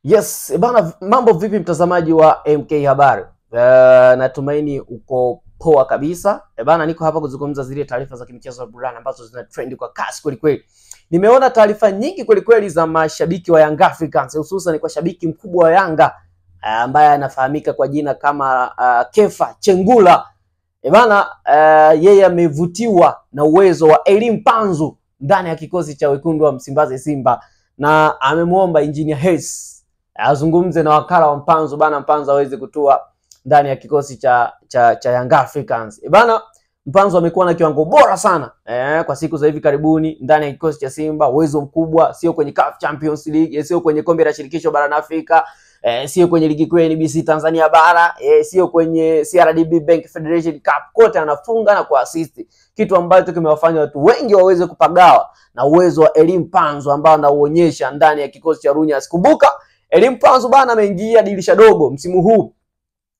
Yes, bana, mambo vipi mtazamaji wa MK Habari? Natumaini uko poa kabisa. Bana, niko hapa kuzungumza zile taarifa za kimichezo na burudani ambazo zina trend kwa kasi kweli kweli. Nimeona taarifa nyingi kweli kweli za mashabiki wa Young Africans, hususan kwa shabiki mkubwa wa Yanga ambaye anafahamika kwa jina kama Kefa Chengula. Bana, yeye amevutiwa na uwezo wa Elie Mpanzu ndani ya kikosi cha wekundu wa Msimbazi Simba, na amemuomba Engineer Hersi azungumze na wakala wa Mpanzu bana, Mpanzu aweze kutua ndani ya kikosi cha Young Africans. Bana, Mpanzu amekuwa na kiwango bora sana kwa siku za hivi karibuni ndani ya kikosi cha Simba, uwezo mkubwa, sio kwenye CAF Champions League, sio kwenye kombe la shirikisho barani Afrika, sio kwenye ligi kuu ya NBC Tanzania bara, sio kwenye CRDB Bank Federation Cup, kote anafunga na kuassist, kitu ambacho kimewafanya watu wengi waweze kupagawa na uwezo wa Elie Mpanzu ambao anauonyesha ndani ya kikosi cha Runyasi. Kumbuka Elie Mpanzu bana ameingia dirisha dogo msimu huu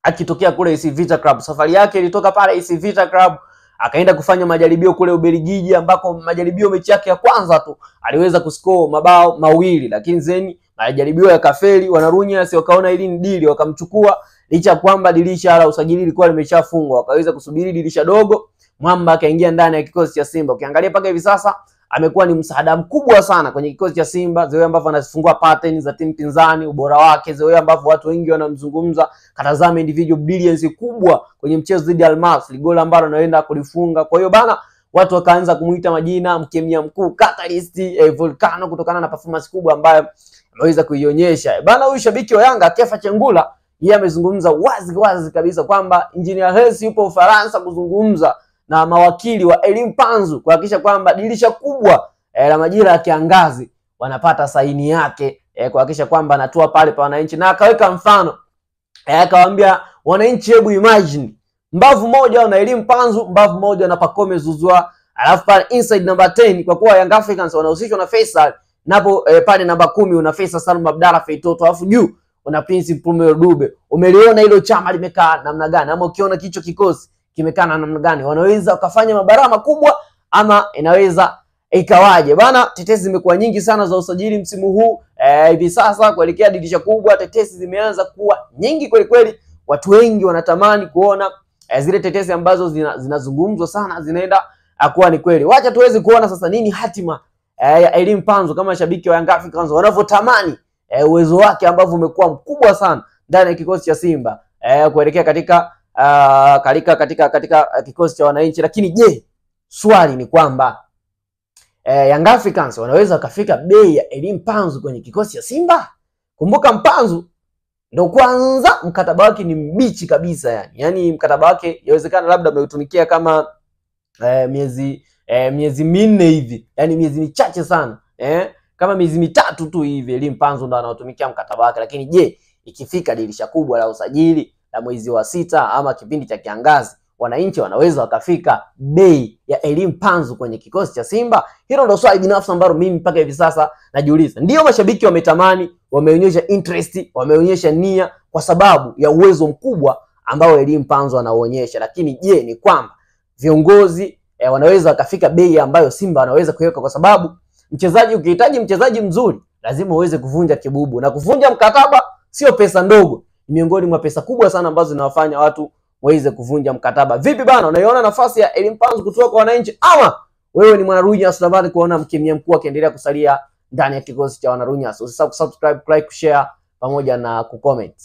akitokea kule AC Vita Club. Safari yake ilitoka pale AC Vita Club akaenda kufanya majaribio kule Ubelgiji, ambako majaribio mechi yake ya kwanza tu aliweza kuscore mabao mawili, lakini zeni majaribio yakafeli. Wanarunyasi wakaona hili ni dili, wakamchukua licha kwamba dirisha la usajili lilikuwa limeshafungwa, wakaweza kusubiri dirisha dogo, mwamba akaingia ndani ya kikosi cha Simba. Ukiangalia mpaka hivi sasa amekuwa ni msaada mkubwa sana kwenye kikosi cha Simba, zile ambavyo anafungua pattern za timu pinzani, ubora wake, zile ambavyo watu wengi wanamzungumza. Katazama individual brilliance kubwa kwenye mchezo dhidi ya Almas, goli ambalo anaenda kulifunga. Kwa hiyo bana, watu wakaanza kumuita majina mkemia mkuu, catalyst, volcano, kutokana na performance kubwa ambayo ameweza kuionyesha. Bana, huyu shabiki wa Yanga Kefa Chengula yeye amezungumza wazi wazi kabisa kwamba Engineer Hersi yupo Ufaransa kuzungumza na mawakili wa Elie Mpanzu kuhakikisha kwamba dirisha kubwa la majira ya kiangazi wanapata saini yake, kuhakikisha kwamba anatua pale pa wananchi. Na akaweka mfano, akawaambia wananchi, hebu imagine mbavu moja na Elie Mpanzu, mbavu moja na Pacome Zouzoua, alafu pale inside number 10 kwa kuwa Young Africans wanahusishwa na Faisal, napo pale namba 10 una Faisal Salum Abdalla Feitoto, alafu juu una Prince Mpume Dube. Umeliona hilo chama limekaa namna gani? Ama ukiona kicho kikosi kimekaa namna gani? Wanaweza wakafanya mabarama makubwa ama inaweza ikawaje? Bana, tetesi zimekuwa nyingi sana za usajili msimu huu. Hivi sasa kuelekea dirisha kubwa, tetesi zimeanza kuwa nyingi kweli kweli. Watu wengi wanatamani kuona zile tetesi ambazo zinazungumzwa sana zinaenda kuwa ni kweli. Wacha tuweze kuona sasa nini hatima ya Elie Mpanzu kama shabiki wa Young Africans wanavyotamani uwezo wake ambao umekuwa mkubwa sana ndani ya kikosi cha Simba kuelekea katika katika kikosi cha wananchi. Lakini je, swali ni kwamba Young Africans wanaweza wakafika bei ya Elie Mpanzu kwenye kikosi cha Simba? Kumbuka Mpanzu ndo kwanza mkataba wake ni mbichi kabisa, yani mkataba wake yawezekana labda ameutumikia kama miezi minne hivi, yani miezi michache sana, kama miezi mitatu tu hivi Elie Mpanzu ndo anautumikia mkataba wake. Lakini je, ikifika dirisha kubwa la usajili la mwezi wa 6 ama kipindi cha kiangazi, wananchi wanaweza wakafika bei ya Elie Mpanzu kwenye kikosi cha Simba? Hilo ndo swali binafsi ambalo mimi mpaka hivi sasa najiuliza. Ndio mashabiki wametamani, wameonyesha interest, wameonyesha nia kwa sababu ya uwezo mkubwa ambao Elie Mpanzu anaonyesha. Lakini je, ni kwamba viongozi wanaweza wakafika bei ambayo Simba wanaweza kuiweka? Kwa sababu mchezaji, ukihitaji mchezaji mzuri lazima uweze kuvunja kibubu, na kuvunja mkataba sio pesa ndogo, miongoni mwa pesa kubwa sana ambazo zinawafanya watu waweze kuvunja mkataba. Vipi bana, unaiona nafasi ya Elie Mpanzu kutoka kwa wananchi, ama wewe ni mwanarunyasi unatamani kuona mkemia mkuu akiendelea kusalia ndani ya kikosi cha wanarunyasi? Usisahau kusubscribe, like, share pamoja na kucomment.